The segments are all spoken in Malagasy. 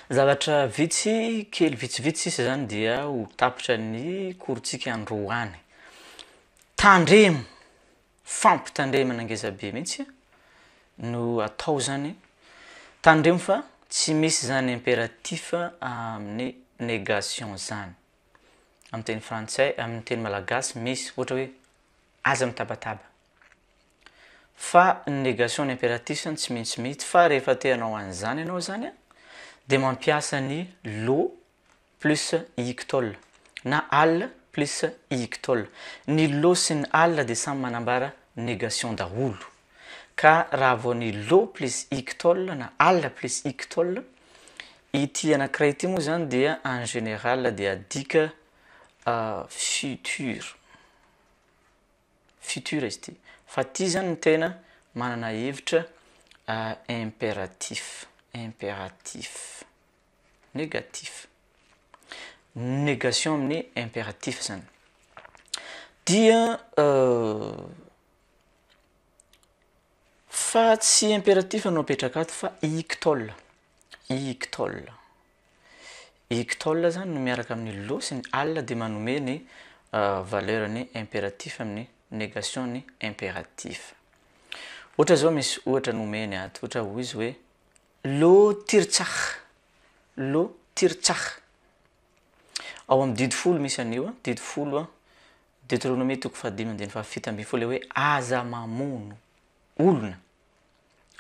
Zavatra vitsy kely vitsivitsy sisa zany dia ho tapitra ny cours-tsika androany. Tandremo, fampitandremana ngeza be mihitsy no atao zany. Tandremo fa tsy misy zany impératif amin'ny négation zany. Amin'ny teny frantsay, amin'ny teny malagasy misy ohatra hoe aza mitabataba. Fa ny négation ny impératif zany tsy maintsy mihitsy fa rehefa te hanao an'izany ianao zany an de mampiasa ny lo plus ictol na al plus ictol. Ny lo sy ny al de samy manambara négation daholo. Ka raha vao ny lo plus ictol na al plus ictol, ity anankiray ity moa zany dia en général dia adika futur. Futur izy ity. Fa ity zany no tena manana hevitra impératif, impératif, négatif. Négation amin'ny impératif zany. Dia fa tsy impératif no apetraka ato fa ictol, ictol. Ictol zany no miaraka amin'ny lo sy ny al dia manome ny valeur ny impératif amin'ny négation ny impératif. Ohatra zao misy ohatra nomeny ato, ohatra hoy izy hoe lo tirtsakh, lo tirtsakh. Ao amin'ny didy folo misy an'io, didy folo, Deutéronomie toko fahadimy andininy fahafito ambin'ny folo ilay hoe aza mamono olona,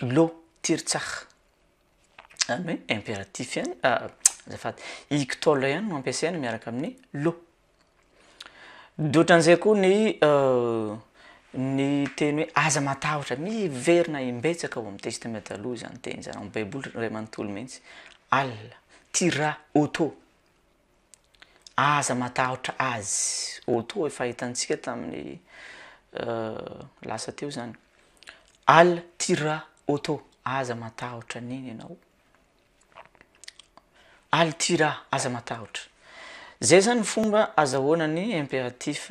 lo tirtsakh. Izany hoe impératif ihany, azafady, ictol ihany no ampiasaina miaraka amin'ny lo. Dia ohatran'izay koa ny ny teny hoe aza matahotra, miverina imbetsaka ao amin'ny testamenta taloha izany teny izany, ao amin'ny baiboly iray manontolo mihitsy, al, tira, oto. Aza matahotra azy, oto efa hitantsika tamin'ny lasa teo izany. Al, tira, oto, aza matahotra an'iny ianao. Al tira, aza matahotra. Zay zany ny fomba azahoana ny impératif,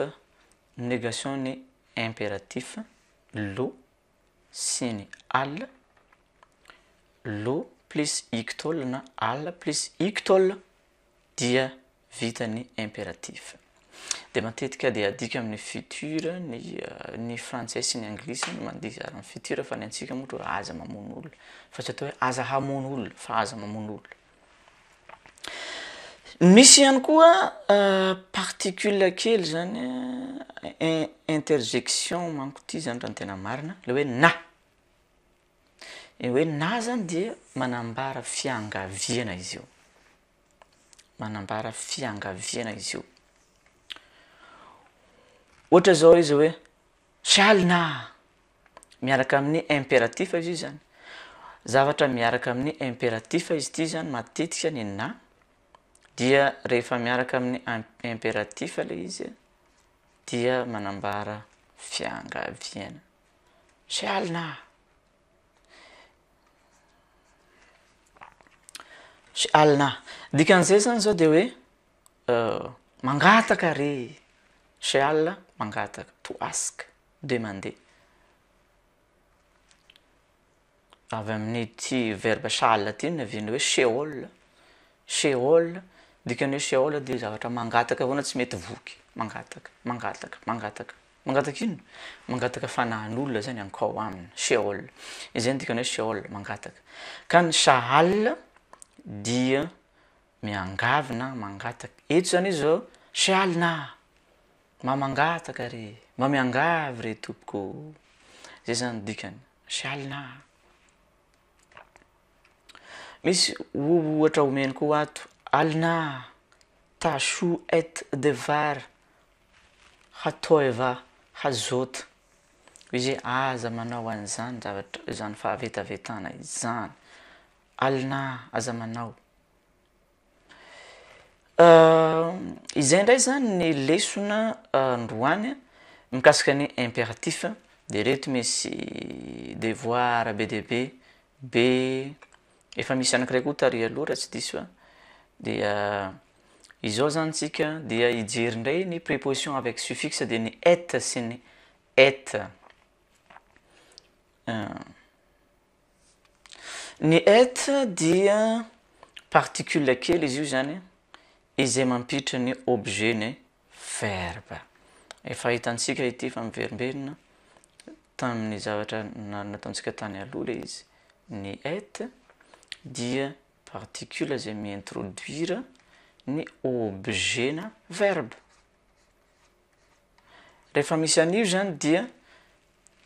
négation ny impératif, lo sy ny al, lo plus ictol na al plus ictol dia vita ny impératif. Dia matetika dia adika amin'ny futur ny ny frantsay sy ny anglisy no mandihy amin'ny futur fa ny antsika moa toa aza mamono olona fa tsy atao hoe aza hamono olona fa aza mamono olona. Misy ihany koa particule kely zany interjection manko ity zany raha ny tena marina le hoe na. Ny hoe na zany dia manambara fiangaviana izy io. Manambara fiangaviana izy io. Ohatra zao izy hoe Shalina! Miaraka amin'ny impératif izy io zany. Zavatra miaraka amin'ny impératif izy ity zany matetika ny na dia rehefa miaraka amin'ny impératif le izy dia manambara fiangaviana. Shalina! Shalina! Dikan'izay zany zao de hoe mangataka re! Sheal mangataka, to ask, demander. Avy amin'ity verbe shal ity no niavian'ny hoe sheol. Sheol, dikan'ny hoe sheol dia zavatra mangataka foana tsy mety voky, mangataka, mangataka, mangataka. Mangataka inona? Mangataka fanahin'olona zany hankao aminy, sheol. Izay no dikan'ny hoe sheol, mangataka. Ka ny shahal dia miangavy na mangataka. Eto zany izy zao, sheal na, mba mangataka re, mba miangavy re tompoko ô. Zay zany no dikany, sheal na. Misy ohatra omeny koa ato, alina, tashu et devar hatoeva hazot. Izy hoe aza manao an'izany zavatra izany fahavetavetana izany. Alina, aza manao. Izay indray izany ny lesona androany mikasika ny impératif dia ireto misy devoir be dia be, be efa misy anankiray koa tary aloha raha tsy diso aho, dia izao izany tsika dia hijery indray ny préposition avec suffixe dia ny et sy ny et. Ny et dia. Particule kely izy io zany izay mampiditra ny objet ny verbe. Efa hitantsika ity fa miverimberina tamin'ny zavatra nataontsika tany aloha ilay izy. Ny et dia particule izay mi-introduire ny objet-na verbe. Rehefa misy an'io zany dia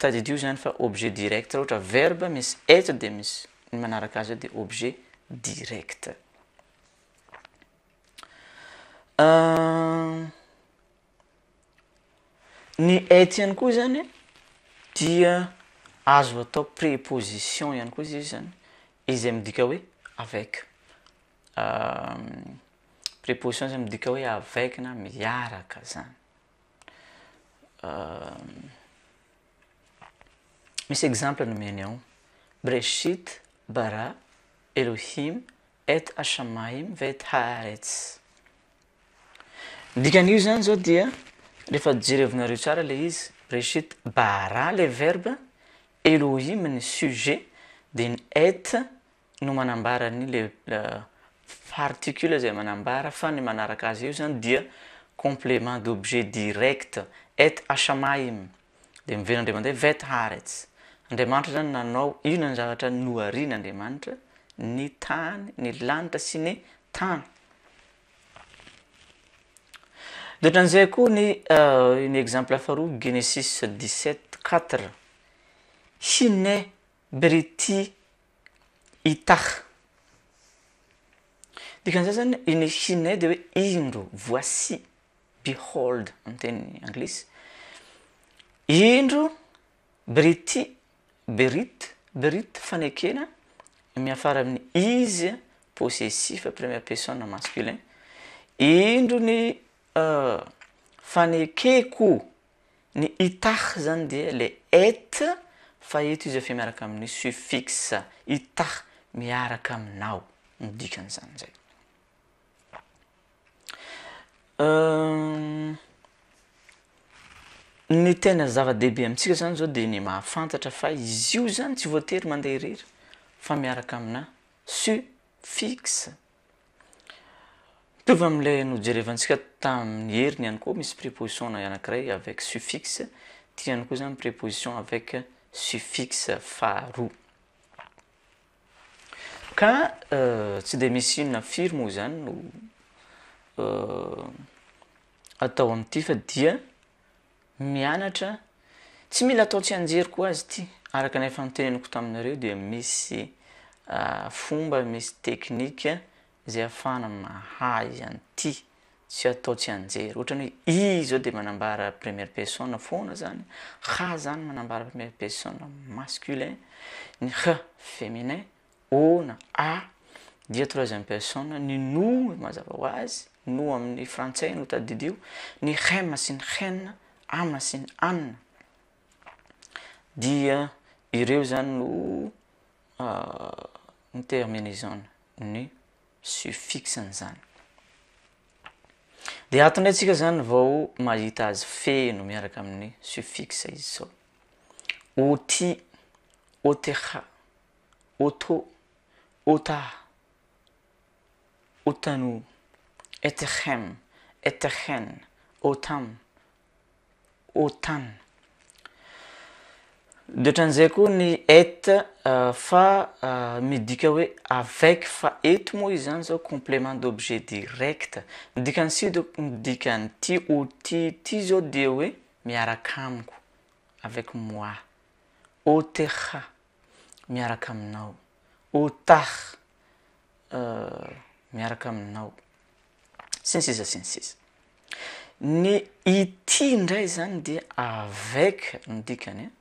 tadidio zany fa objet direct, raha ohatra verbe misy et dia misy ny manaraka azy eo dia objet direct. Ny et ihany koa zany dia azo atao préposition ihany koa izy zany, izay midika hoe avec. Préposition zany midika hoe avec na miaraka zany. Misy exemple nomeny ao, Breshit bara Elohim et hashamayim vet haaretz. Ny dikan'io zany zao dia rehefa jerevinareo tsara le izy, Breshit bara le verbe, Elohim ny sujet, de ny et no manambara ny le particule izay manambara fa ny manaraka azy eo zany dia complément d'objet direct, et hashamayim, de miverina indray mandeha vet haaretz. Andriamanitra zany nanao inona ny zavatra noharian'Andriamanitra? Ny tany, ny lanitra sy ny tany. De ohatran'izay koa ny ny exemple faharoa Genesis 17 4 Hine briti itach. Dikan'izay zany iny hine dia hoe indro, voici, behold amin'ny teny anglisy. Indro briti, berit, berit fanekena miafara amin'ny izy possessif première personne masculin. Indro ny fanekeko. Ny itach zany dia le et fa eto izy efa miaraka amin'ny suffixe itach miaraka aminao no dikan'izany zay. Ny tena zava-dehibe amintsika zany zao dia ny mahafantatra fa izy io zany tsy voatery mandeha irery fa miaraka amina suffixe. Mitovy amin'ilay nojerevantsika tamin'ny heriny ihany koa, misy préposition anankiray avec suffixe, ity ihany koa zany préposition avec suffixe faharoa. Ka tsy dia misy inona firy moa izany no atao amin'ity fa dia mianatra, tsy mila atao tsianjery koa azy ity, araka ny efa noteneniko taminareo dia misy fomba, misy teknika izay ahafahana mahay an'ity, tsy atao tsianjery, ohatran'ny hoe i zao dia manambara première personne foana zany, ha zany manambara première personne masculin, ny h féminin, o na a dia troisième personne, ny no mazava ho azy, no amin'ny frantsay no tadidio, ny hem sy ny hen, am sy ny an, dia ireo zany no ny terminaison ny suffixe-ny zany. Dia ato indray tsika zany vao mahita azy feno miaraka amin'ny suffixe izy zao. Oti, oteha, oto, ota, otanu, etechem, etechen, otam, otan. Dia ohatran'izay koa ny et fa midika hoe avec fa eto moa izy zany zao complément d'objet direct. Ny dikan'ny si dia ny dikan'ity oti ity zao dia hoe miaraka amiko, avec moi. Oteha, miaraka aminao. Otah, miaraka aminao. Sy ny sisa sy ny sisa. Ny ity indray zany dia avec no dikany a.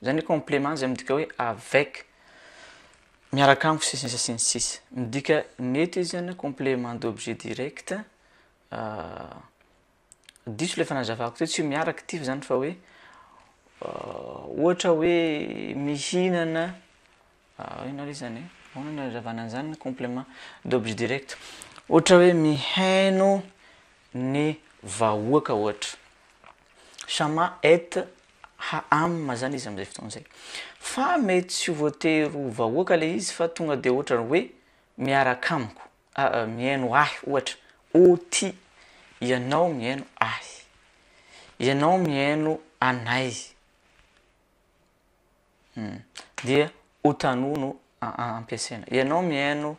Zany hoe complément zay midika hoe avec, miaraka amiko sy ny sisa sy ny sisa. Midika mety izy zany complément d'objet direct, diso le fanazavako teo, tsy hoe miaraka ity fa zany fa hoe ohatra hoe mihinana, inona re zany e? Ahoana no anazavana an'izany ny complément d'objet direct? Ohatra hoe mihaino ny vahoaka ohatra. Shama et. Ha-am zany izy amin'izay fotoana izay. Fa mety tsy ho voatery ho vahoaka ilay izy fa tonga dia ohatran'ny hoe miaraka amiko, mihaino ahy ohatra, ôty, ianao mihaino ahy, ianao mihaino anay. Dia otano no ampiasaina. Ianao mihaino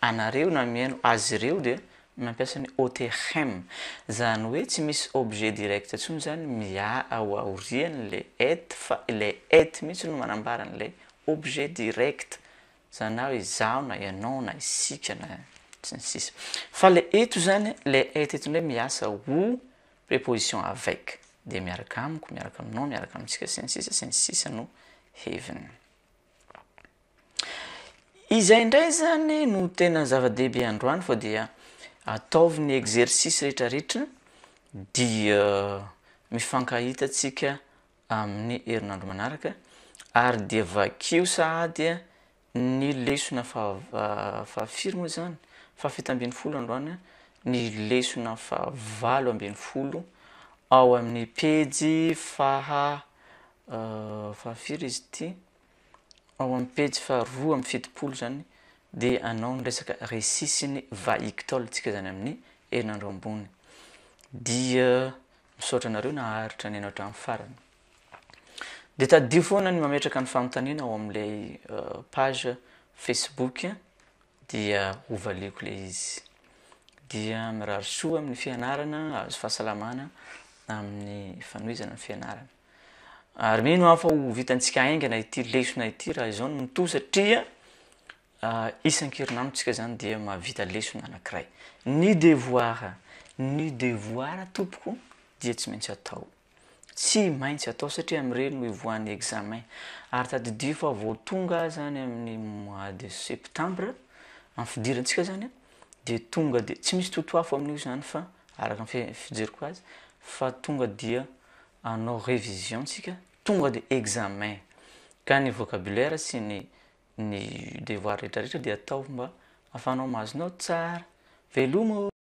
anareo na mihaino azy ireo dia mampiasa ny otechem. Izany hoe tsy misy objet direct intsony izany mia ao aorian'ilay et fa ilay et mihitsy no manambara an'ilay objet direct. Izany na hoe izaho na ianao na isika na sy ny sisa. Fa ilay eto izany, ilay et eto indray miasa ho Préposition avec, dia miaraka amiko, miaraka aminao, miaraka amintsika, sy ny sisa sy ny sisa no heviny. Izay indray izany no tena zava-dehibe androany fa dia ataovy ny exercice rehetrarehetra dia mifankahita tsika amin'ny herinandro manaraka ary dia vakio sahady Ny lesona faha fahafiry moa izany? Fahafito ambin'ny folo androany, ny lesona fahavalo ambin'ny folo ao amin'ny pejy faha fahafiry izy ity? Ao amin'ny pejy faharoa amby fitopolo izany dia anao ny resaka récit sy ny vaictol tsika izany amin'ny herinandro ambony. Dia misaotra anareo naharitra nihaino hatramin'ny farany. Dia tadidio foana ny mametraka ny fanontaniana ao amin'ilay page Facebook dia hovaliako ilay izy. Dia mirary soa amin'ny fianarana, ahazo fahasalamana amin'ny fanohizana ny fianarana. Ary mino aho fa ho vitantsika haingana ity lesona ity raha izao no mitohy satria isan-kerinandro tsika izany dia mahavita lesona anankiray. Ny devoir, ny devoir tompoko dia tsy maintsy atao. Tsy maintsy atao satria amin'ireny no ivoahan'ny examen. Ary tadidio fa vao tonga aza any amin'ny mois de septembre, amin'ny fidirantsika zany an, dia tonga dia, tsy misy totoafo amin'io zany fa araka ny fijeriko azy, fa tonga dia hanao révision tsika, tonga dia examen. Ka ny vocabulaire sy ny ny devoir rehetra rehetra dia ataovy mba ahafahanao mahazo note tsara. Veloma ô!